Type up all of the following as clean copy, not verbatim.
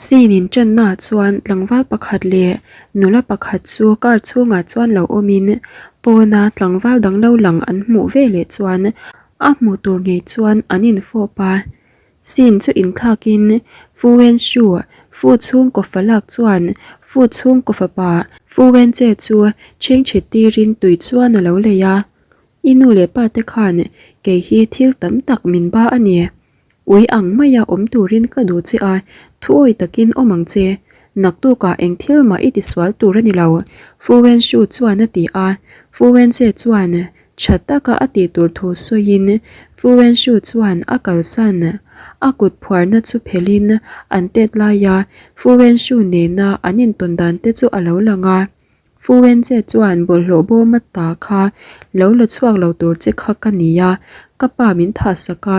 Scene in ṭanna ah chuan tlangval pakhat leh nula pakhat chu car chhungah chuan lo awmin pawna tlangval dang lo lang an hmuh veleh chuan a hmuh tur ngei chuan an infawp a. Scene chu inthlakin Fu Wen Shu Fu chhungkaw fa lak chuan Fu chhungkaw fapa Fu Wen Che chu chhingchhit tirin tui chuan a lo lei a. I nu leh pa te khan kei hi thil tam tak min ba a ni. Ui ang maia awm turin ka duh che a, thuawi takin awm ang che. Naktukah eng thil mah i tisual tur a ni lo, Fu Wenshu chuan a ti a. Fu Wenche chuan tha taka a tih tur thu sawiin Fu Wenshu chuan a kalsan. A kut phuarna chu phelhin an tet laia Fu Wenshu nena an intawn dan te chu a lo lang a. Fu Wenche chuan bawlhhlawh bawm a ta kha lo la chhuak lo tur che kha ka ni a, ka pa min thah sak a,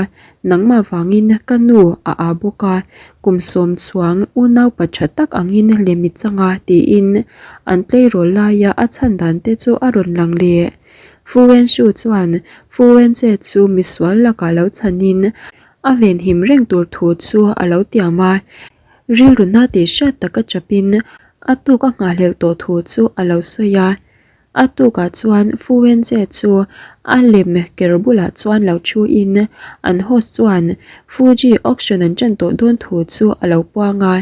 nangmah vangin ka nu a aa bawk a, kum sawm chuang unaupa tha tak angin lem i chang a tiin an tleirawl laia a chhan dan te chu a rawn lang leh. Fu Wenshu chuan Fu Wenche chu misual lakah lo chhanin a venhim reng tur thu chu a lo tiam a. Rilru na tih hriat taka chapin a tuk a nghahhlelh tawh thu chu a lo sawi a. A tukah chuan Fu Wenze chu a lem ker bulah chuan lo thu in an host chuan Fuji auction an ṭan tawh dawn thu chu a lo puang a.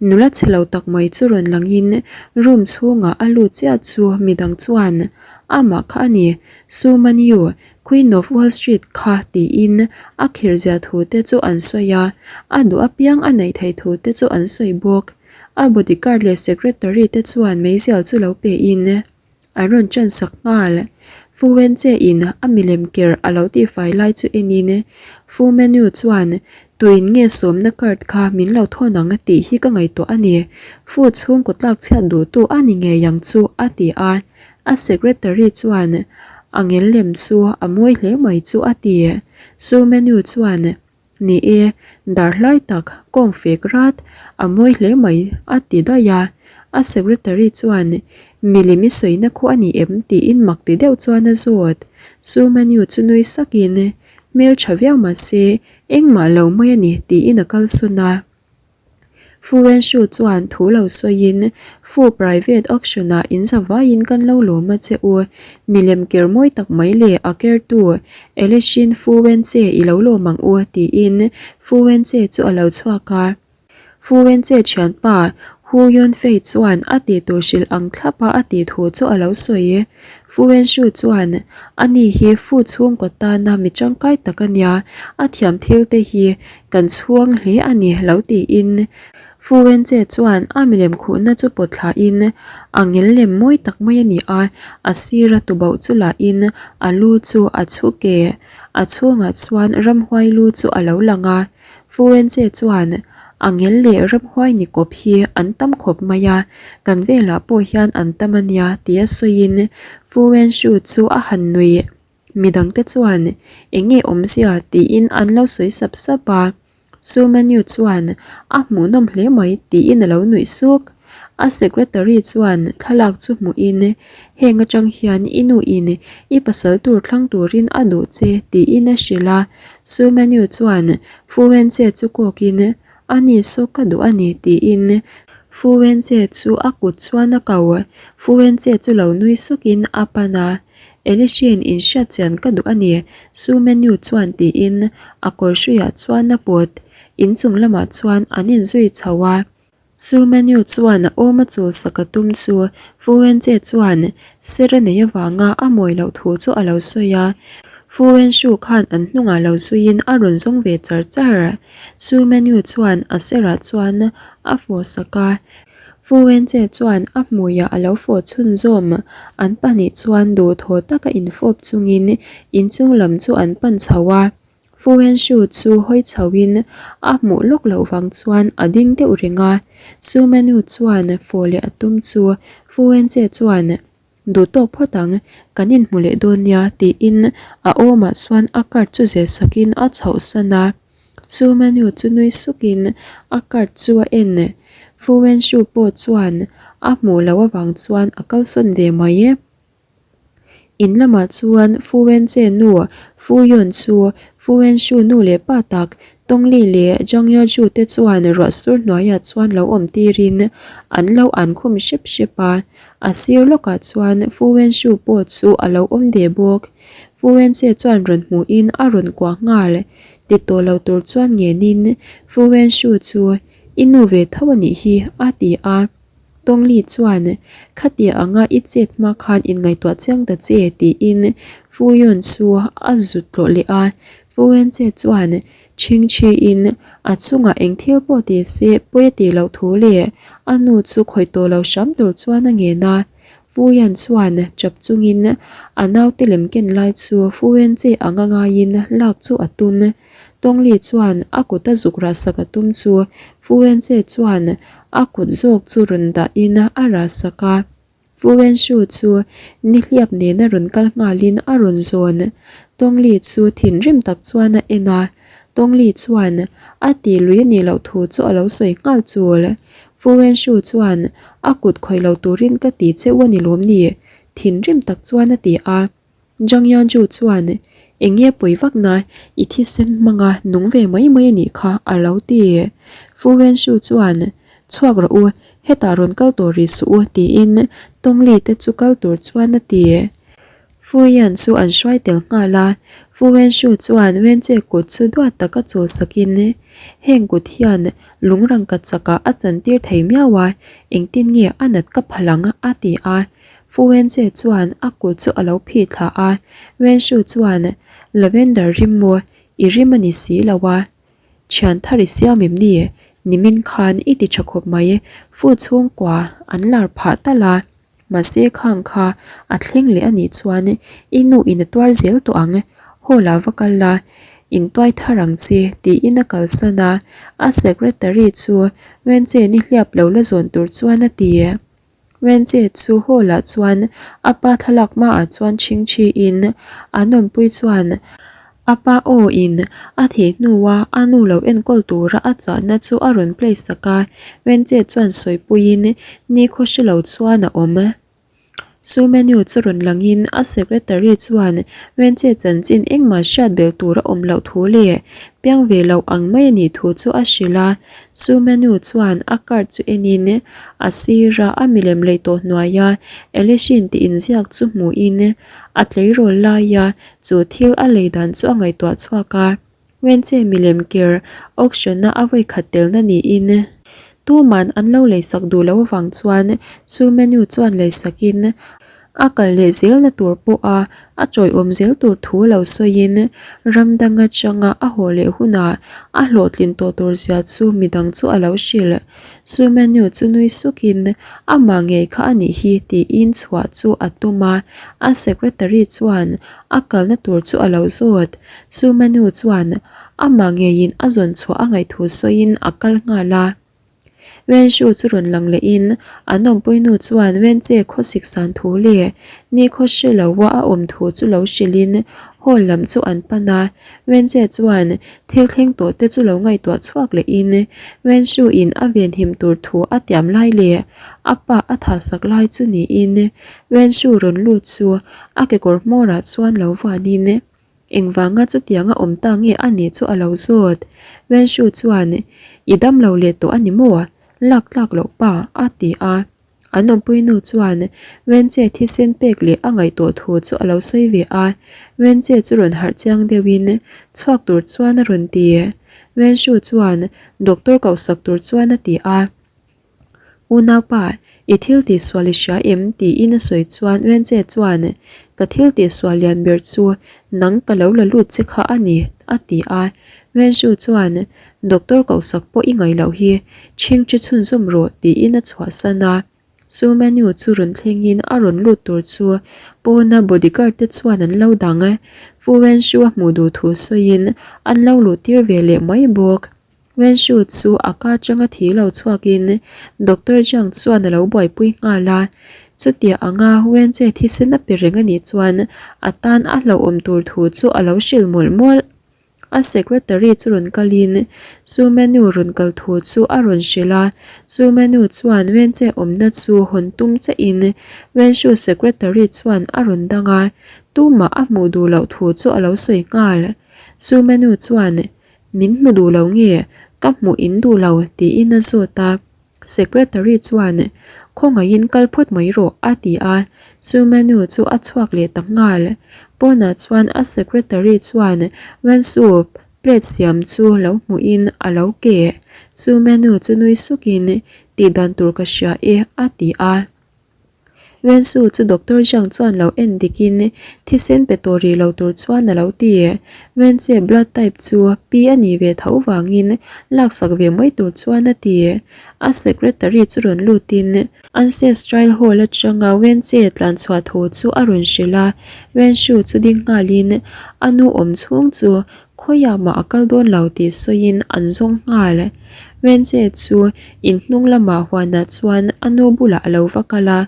Nula chhe lo tak mai chu rawn langin room chhungah a lut chiah chu midang chuan amah kha a ni, Su Man Yu, Queen of Wall Street kha tiin a khirhzia thu te chu an sawi a, a duh apiang a neih theih thu te chu an sawi bawk. A bodyguard leh secretary te chuan meizial chu lo pe in an rawn ṭan sak nghal. Fu Wenche in a milem ker a lo tihfai lai chu en in Fu Menu chuan tuin nge sawmna card kha min lo thawn ang tih hi ka ngaihtuah a ni. Fu chhungkaw tlak chhiat duhtu a ni ngei ang chu a ti a. A secretary chuan a ngel lem chu a mawi hle mai chu a ti. Su menu chuan, Ni e, dar hlai tak kawng fek rat a mawi hle mai a ti daih a. A secretary chuan, Milim i sawina khu a ni em? tiin mak ti deuh chuan a zawt. Su menu chu nui sakin, Hmeltha viau mahse engmah lo mai a ni tiin a kalsawn a. Fu Wenshu chuan thu lo sawiin, Fu private auction ah in za vaiin kan lo lawm a che u. Milem ker mawi tak mai leh a kertu Elishin Fu Wenche i lo lawm ang u, tiin Fu Wenche chu a lo chhuak a. Fu Wenche thianpa Hu Yunfei chuan a tih tur hrilh ang thlap a a tih thu chu a lo sawi. Fu Wenshu chuan, Ani hi Fu chhungkaw tana mi tangkai tak a nia, a thiam thil te hi Kan chhuang hle a ni lo tiin Fu Wenche chuan a milem khuhna chu pawt thlain a ngel lem mawi tak mai a ni a, a sira tubauh chu lahin a lu chu a chhu ke. A chhungah chuan ramhuai lu chu a lo lang a, Fu Wenche chuan a ngel leh ramhuai ni kawp hi an tam khawp mai a, kan velah pawh hian an tam a nia tia sawiin Fu Wenshu chu a han nuih. Midangte chuan, Eng nge awmzia? tiin an lo sawi sap sap a. Su Menu chuan, A hmuhnawm hle mai, tiin a lo nuih suk. A secretary chuan thlalak chu hmuhin, Heng atang hian i nuin i pasal tur thlang turin a duh che, tiin a hrilh a. Su Menu chuan Fu Wenche chu kawkin, A ni saw ka duh a ni, tiin Fu Wenche chu a kut chuan a ko. Fu Wenche chu lo nui sukin a pan a. Elishin in hriat chian ka duh a ni, Su Menu chuan tiin a kawr hruiah chuan a pawt. Inchung lamah chuan an inzui chho a. Su Menu chuan a awm a chul sak a tum chu Fu Wenche chuan ser a nei avanga a mawi loh thu chu a lo sawi a. Fu Wenshu khan an hnungah lo zuiin a rawn zawng ve char char. Su Menu chuan a serah chuan a fawh sak a. Fu Wenche chuan a hmuiah a lo fawh chhunzawm. An pahnih chuan duhthaw taka infawp chungin inchung lam chu an pan chho a. Fu Wenshu chu hawi chhoin a hmuh lawk loh vang chuan a ding deuh reng a. Su Menu chuan fawh leh a tum chu Fu Wenche chuan Duh tawk phawt ang, kan inhmu leh dawn nia tiin a awmah chuan a card chu zeh sakin a chhoh san a. Su Manu chu nui sukin a card chu a en. Fu Wenshu pawh chuan a hmuh loh avang chuan a kalsawn ve mai e. In lamah chuan Fu Wenche nu Fu Yun chu Fu Wenshu nu leh pa tak. Tongli leh Zhang Yaju te chuan ruah sur hnuaiah chuan lo awm tirin an lo an khum hrep hrep a, a sir lawkah chuan Fu Wenshu pawh chu a lo awm ve bawk. Fu Wenche chuan rawn hmuhin a rawn kuah nghal. Ti tawh lo tur chuan ngenin Fu Wenshu chu i nu ve tho a nih hi a ti a. Tongli chuan Khatia anga i chet hma khan inngaihtuah chiang ta che tiin Fu Yun chu a zut tlawh leh a. Fu Wenche chuan chhingchhiin a chungah eng thil pawh ti se pawi a tih loh thu leh a nu chu khawih tawh lo hram tur chuan a ngen a. Fu Yan chuan chap chungin a naute lem ken lai chu Fu Wenche anga ngaiin lak chu a tum. Tongli chuan a kut a zuk rah sak a tum chu Fu Wenche chuan a kut zawk chu rawn dahin a rah sak a. Fu Wenshu chu nihliap nena rawn kal nghalin a rawn zawn. Tongli chu thinrim tak chuan a en a. Tongli chuan a ti lui a nih loh thu chu a lo sawi nghal chul. Fu Wenshu chuan a kut khawih lo turin ka ti che u a ni lawm ni? Thinrim tak chuan a ti a. Zhang Yanju chuan, Eng nge pawi vak na, i thisen hmanga nung ve mai mai a nih kha, a lo ti. Fu Wenshu chuan, Chhuak rawh u, hetah rawn kal tawh rih suh u, tiin Tongli te chu kal tur chuan a ti. Fu Yan chu an hruai tel nghal a, Fu Wenshu chuan Wenche kut chu duat taka chawl sakin, Heng kut hian lungrang ka chakah a chantir thei miau a, engtin nge a nat ka phal ang, a ti a. Fu Wenche chuan a kut chu a lo phih thla a, Wenshu chuan, Lavender rim maw, i rim a ni si lo a. Thian thar i siam em ni? Nimin khan i ti tha khawp mai, Fu chhungkua an lar phah tal a. Mahse khang kha a thleng leh a nih chuan i nu in a tuar zel tawh ang, hall ah va kal la, intuai thar ang che tiin a kalsan a, a secretary chu Wenche ni hliap lo la zawn tur chuan a ti. Wenche chu hall ah chuan a pa thlalak hmaah chuan chhingchhi in an awmpui chuan a pa aw in a thih hnua a nu lo enkawl tura a chahna chu a rawn play sak a, Wenche chuan sawipuiin nikhaw hre lo chuan a awm. Su menu chu rawn langin a secretary chuan Wenche chanchin engmah hriat belh tur a awm loh thu leh piang ve loh ang mai a nih thu chu a hrilh a. Su menu chuan a card chu enin a sira a milem lei tawh hnuaia Elishin tih inziak chu hmuhin a tleirawl laia chu thil a lei dan chu a ngaihtuah chhuak a. Wenche milem ker auction-a a vawi khat telna niin tuman an lo leisak duh loh avang chuan Su menu chuan leisakin A kal leh zelna tur pawha a chawiawm zel tur thu lo sawiin ram dang atanga a haw leh hunah a hlawhtlin tawh tur zia chu midang chu a lo hrilh. Sumenu chu nui sukin amah ngei kha a nih hi tiin chhuah chu a tum a, a secretary chuan a kalna tur chu a lo zawt. Sumenu chuan amah ngeiin a zawn chhuah a ngaih thu sawiin a kal nghal a. Wenshu chu rawn lang lehin an awmpuinu chuan Wenche khawsik san thu leh nikhaw hre loa a awm thu chu lo hrilhin hall lam chu an pan a. Wenche chuan thil thleng tawh te chu lo ngaihtuah chhuak lehin Wenshu in a venhim tur thu a tiam lai leh a pa a thahsak lai chu niin Wenshu rawn lut chu a kekawr hmawrah chuan lo vuanin Engvanga chutianga awm ta nge a nih chu a lo zawt. Wenshu chuan, I dam lo leh tawh a ni maw? Lak tlak loh pa, a ti a. An awmpuinu chuan Wenche thisen pek leh a ngaihtuah thu chu a lo sawi ve a. Wenche chu rawn harh chiang deuhin chhuak tur chuan a rawn ti. Wenshu chuan doctor kohsak tur chuan a ti a. Unaupa, i thil tihsual i hria em? tiin a sawi chuan Wenche chuan, Ka thil tihsual lian ber chu nang ka lo la lut che kha a ni, a ti a. Wenshu chuan, Doctor kohsak pawh i ngaih loh hi, chhingṭhi chhunzawm rawh, tiin a chhuahsan a. Chu menu chu rawn thlengin a rawn lut tur chu pawna bodyguard te chuan an lo dang. Fu Wenshu a hmuh duh thu sawiin an lo luh tir ve leh mai bawk. Wenshu chu a ka atanga thi lo chhuakin Doctor Jiang chuan a lo buaipui nghal a. Chutia anga Wenche thisen a pe reng a nih chuan a tan a hlauhawm tur thu chu a lo hrilh mawlh mawlh. A secretary chu rawn kalin Su Menu rawn kal thu chu a rawn hrilh a. Su Menu chuan Wenche awmna chu hawn tum chiahin Wenshu secretary chuan a rawn dang a, tumah a hmuh duh loh thu chu a lo sawi nghal. Su Menu chuan. Min hmu duh lo nge? Ka hmuh in duh lo tiin a zawt a. Secretary chuan, Khawngaihin kal phawt mai rawh a ti a. Chu menu chu a chhuak leh ta nghal. Pawnah chuan a secretary chuan Wensu plate siam chu lo hmuhin a lo keh. Chu menu chu nui sukin, Tih dan tur ka hria e a ti a. Wensu chu Doctor Zhang chuan lo en dikin thisen pe tawh rih lo tur chuan a lo ti. Wenche blood type chu P a nih ve tho vangin laksak ve mai tur chuan a ti. A secretary chu rawn lutin Ancestral Hall atanga Wenche tlan chhuah thu chu a rawn hrilh a. Wenshu chu ding nghalin a nu awm chhung chu Khawiah mah a kal dawn lo tih sawiin an zawng nghal. Wenche chu in hnung lamah huanah chuan a nu bulah a lo va kal a,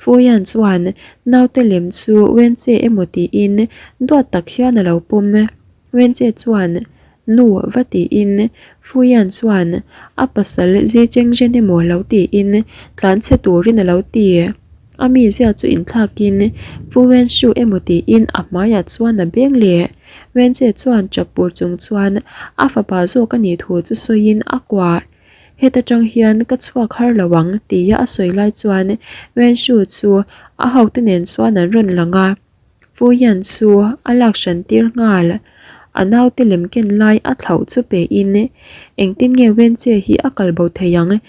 Fuyan chuan naute lem chu Wenche emaw tiin duat tak hian a lo pawm. Wenche chuan Nu va tiin Fuyan chuan a pasal Zi Chengzhen emaw lo tiin tlanchhe turin a lo ti. A mizia chu inthlakin Fu Wenshu emaw tiin a hmaiah chuan a beng leh. Wenche chuan chap pur chung chuan a fapa zawk a nih thu chu sawiin a kuah. Heta tang hian ka chhuak har lo ang tia a sawi lai chuan Wenshu chu a hote nen chuan an rawn lang a. Fu Yan chu a lak hran tir nghal. A naute lem ken lai a thlauh chu pe in engtin nge Wenche hi a kal bo thei ang?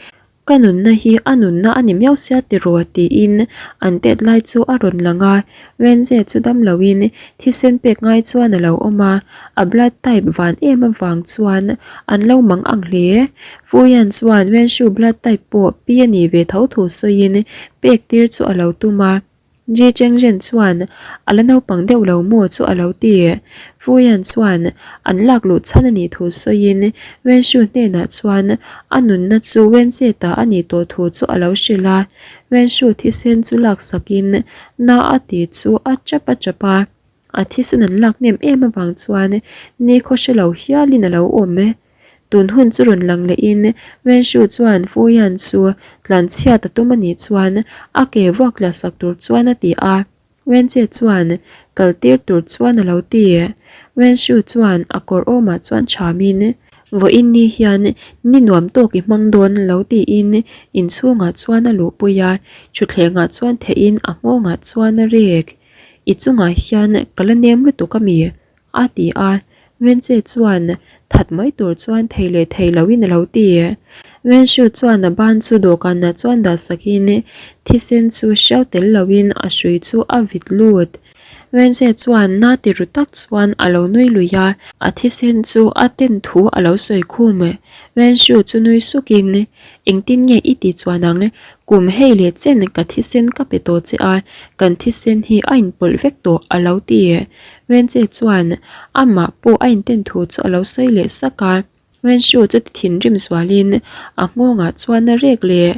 Ka nunna hi a nunna a ni miau sia tiraw tiin an tet lai chu a rawn lang a, Wenze chu dam loin thisen pek ngai chuan a lo awm a, a blood type van em avang chuan an lo mang ang hle. Fuyan chuan Wenshu blood type pawh pi a nih ve tho thu sawiin pek tir chu a lo tum a. Ji Chengzhen chuan a la naupang deuh lo maw chu a lo ti. Fuyan chuan an lak luh chhan a nih thu sawiin Wenshu hnenah chuan a nunna chu Wenche ta a nih tawh thu chu a lo hrilh a. Wenshu thisen chu laksakin na a ti chu a chap a chap a. A thisen an lak hnem em avang chuan nikhaw hre lo hialin a lo awm e. Tun hun chu rawn lang lehin Wenshu chuan Fuyan chu tlanchhiat a tum a nih chuan a ke vuak tla sak tur chuan a ti a. Wenche chuan kal tir tur chuan a lo ti. Wenshu chuan a kawr awmah chuan thamin Vawiin ni hian ni nuam tawk i hmang dawn lo tiin inchhungah chuan a luhpui a, thutthlengah chuan theihin a nghawngah chuan a rek. I chungah hian ka la nem lutuk a mi? a ti a. Wenche chuan that mai tur chuan thei leh thei loin a lo ti. Wenshu chuan a ban chu dawhkanah chuan dah sakin thisen chu hriau tel loin a hrui chu a vit lut. Wenche chuan na ti ru tak chuan a lo nui lui a, a thisen chu a ten thu a lo sawi khum. Wenshu chu nui sukin, Engtin nge i ti chuan ang? Kum hei leh chen ka thisen ka pe tawh che a, kan thisen hi a inpawlh vek tawh a lo ti. Wenche chuan amah pawh a inten thu chu a lo sawi leh sak a, Wenshu chu ti thinrim zualin a nghawngah chuan a rek leh.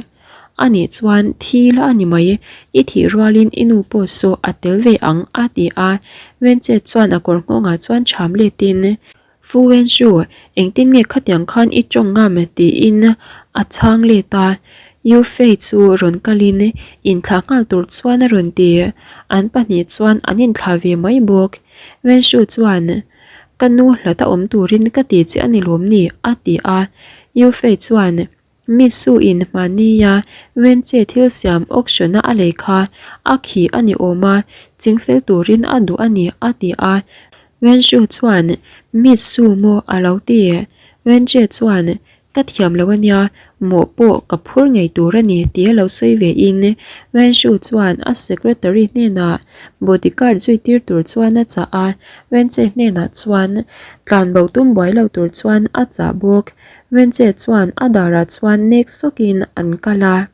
Anih chuan thi la a ni mai, i thih rualin i nu pawh saw a tel ve ang a ti a, Wenche chuan a kawr nghawngah chuan cham letin Fu Wenshu, engtin nge khatiang khan i tawng ngam? tiin a chhang let a. Yu Fei chu rawn kalin inthlah nghal tur chuan a rawn ti. An pahnih chuan an inthlah ve mai bawk. Wenshu chuan, Ka nu hlata awm turin ka ti che a ni lawm ni? a ti a. Yu Fei chuan, Mi su in hmahnia Wenche thil siam auction a a lei kha a khi a ni awm a, chingfel turin a duh a ni a ti a. Wenshu chuan Mi su maw a lo ti. Wenche chuan Ka thiam lo a nia, mawh pawh ka phur ngei tur a ni ti a lo sawi ve in Wenshu chuan a secretary hnenah bodyguard zui tir tur chuan a chah a, Wenche hnenah chuan tlanbo tum buai lo tur chuan a chah bawk. Wenche chuan a darah chuan nek sawkin an kal a.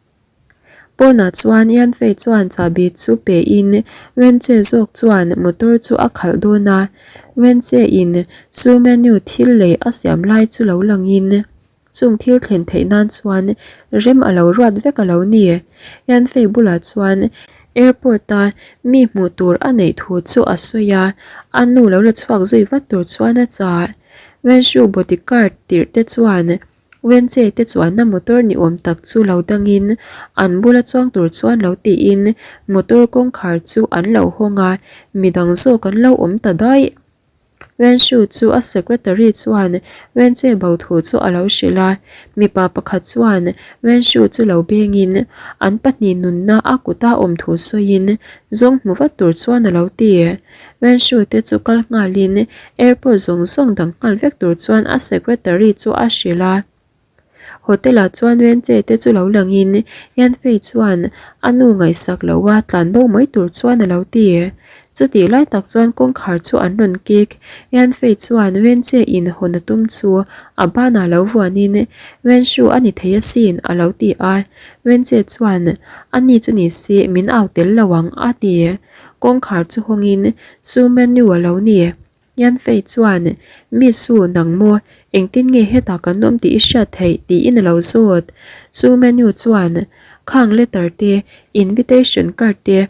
Pawnah chuan Yanfei chuan chahbi chu pe in Wenche zawk chuan motor chu a khalh dawn a. Wenche in Su menu thil lei a siam lai chu lo lang in chung thil thlen theih nan chuan rem a lo ruat vek a lo ni. Yanfei bulah chuan airport a mi hmuh tur a neih thu chu a sawi a, a nu lo la chhuak zui vat tur chuan a chah. Wenshu bodyguard tirh te chuan Wenche te chuanna motor ni awm tak chu lo dangin an bula chuang tur chuan lo tiin motor kawngkhar chu an lo hawng a, midang zawk an lo awm ta daih. Wenshu chu a secretary chuan Wenche bo thu chu a lo hrilh a, mipa pakhat chuan Wenshu chu lo bengin an pahnih nunna a kuta awm thu sawiin zawng hmu vat tur chuan a lo ti. Wenshu te chu kal nghalin airport zawng zawng dang nghal vek tur chuan a secretary chu a hrilh a. Hotel ah chuan Wenche te chu lo langin Yanfei chuan a nu ngaihsak lo a tlan bo mai tur chuan a lo ti. Chutih lai tak chuan kawngkhar chu an rawn kik. Yanfei chuan Wenche in hawn a tum chu a banah lo vuanin Wenshu a ni thei asin a lo ti a. Wenche chuan a ni chu ni se min au tel lo ang a ti. Kawngkhar chu hawngin Su Menu a lo ni. Yanfei chuan, Mi Su, nang maw? Engtin nge hetah kan awm tih i hriat theih? tiin a lo zawt. Su Menu chuan, Khang letter te, invitation card te,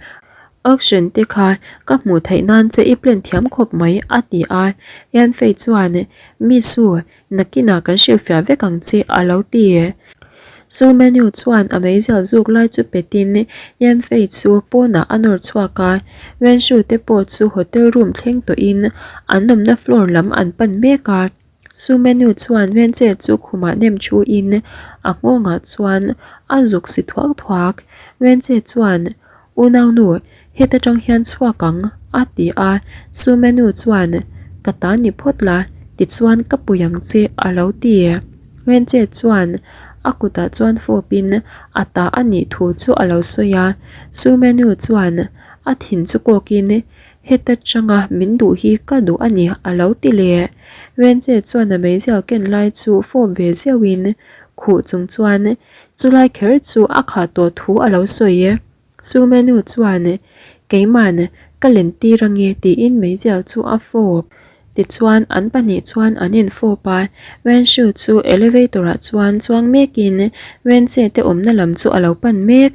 auction te kha ka hmuh theih nan che i plan thiam khawp mai, a ti a. Yanfei chuan, Mi Su, Nakinah kan hrilhfiah vek ang che, a lo ti. Su Menu chuan a meizial zuk lai chu petin Yanfei chu pawnah a nawr chhuak a, Wenshu te pawh chu hotel room thleng tawhin an awmna floor lam an pan mek a. Su Menu chuan Wenche chu khumah nem thuin a nghawngah chuan a zuk si thuak thuak. Wenche chuan Unaunu, heta tang hian chhuak ang, a ti a. Sumenu chuan, Ka ta ni phawt la, tichuan ka pui ang che, a lo ti. Wenche chuan a kutah chuan fawpin a ta a nih thu chu a lo sawi a. Sumenu chuan a thin chu kawkin, Heta tanga min duh hi ka duh a ni, a lo ti leh. Wenche chuan a meizial ken lai chu fawp ve zeuhin khuh chung chuan, Chulai kher chu a khah tawh thu a lo sawi e. Sumenu chuan, Keiman, ka len tir ange tiin meizial chu a fawp. Tichuan an pahnih chuan an infawp a, Wenshu chu elevator ah chuan chuang mekin Wenche te awmna lam chu a lo pan mek.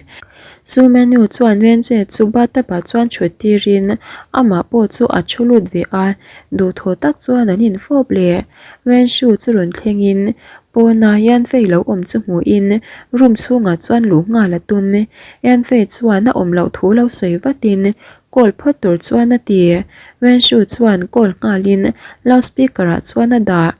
Sumenu chuan Wenche chu bathtub ah chuan thut tirin amah pawh chu a thu lut ve a, duhthawh tak chuan an infawp leh. Wenshu chu rawn thlengin Pawnah Yanfei lo awm chu hmuhin room chhungah chuan luh nghal a tum. Yanfei chuan a awm loh thu lo sawi vatin call phawt tur chuan a ti. Wenshu chuan call nghalin loudspeaker ah chuan a dah.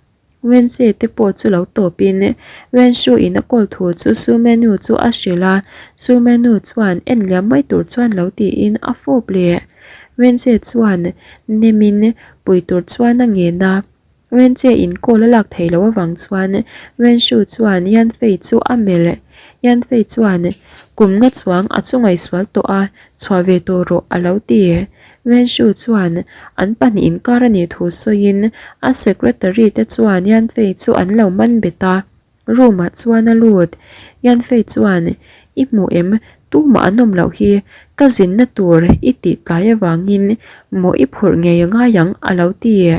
Wenche te pawh chu lo tawpin Wenshu in a call thu chu Su Menu chu a hrilh a, Su Menu chuan en liam mai tur chuan lo tiin a fawp leh. Wenche chuan nemin pui tur chuan a ngen a. Wenche in call a lak theih loh avang chuan Wenshu chuan Yanfei chu a melh. Yanfei chuan, Kum nga chuang a chu ngaihsual tawh a, chhuah ve tawh rawh a lo ti. Wenshu chuan an pahnih inkar a nih thu sawiin a secretary te chuan Yanfei chu an lo man bet a. Room ah chuan a lut. Yanfei chuan, I hmu em? Tumah an awm loh hi. Ka zinna tur i tih tlai avangin maw i phurh ngei a ngai ang a lo ti.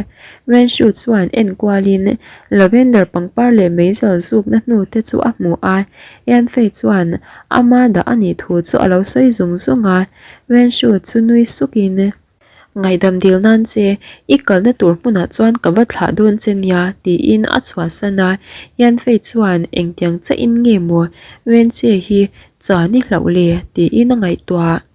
Wenshu chuan en kualin lavender pangpar leh meizal zukna hnu te chu a hmu a. Yanfei chuan ama dah a nih thu chu a lo sawi zung zung a. Wenshu chu nui sukin. Ngaihdam dil nan che, i kalna tur hmunah chuan ka va thlah dawn che nia, tiin a chhuahsan a. Yanfei chuan engtiang chahin nge maw Wenche hi cha ni hlauh le? tiin a ngaihtuah.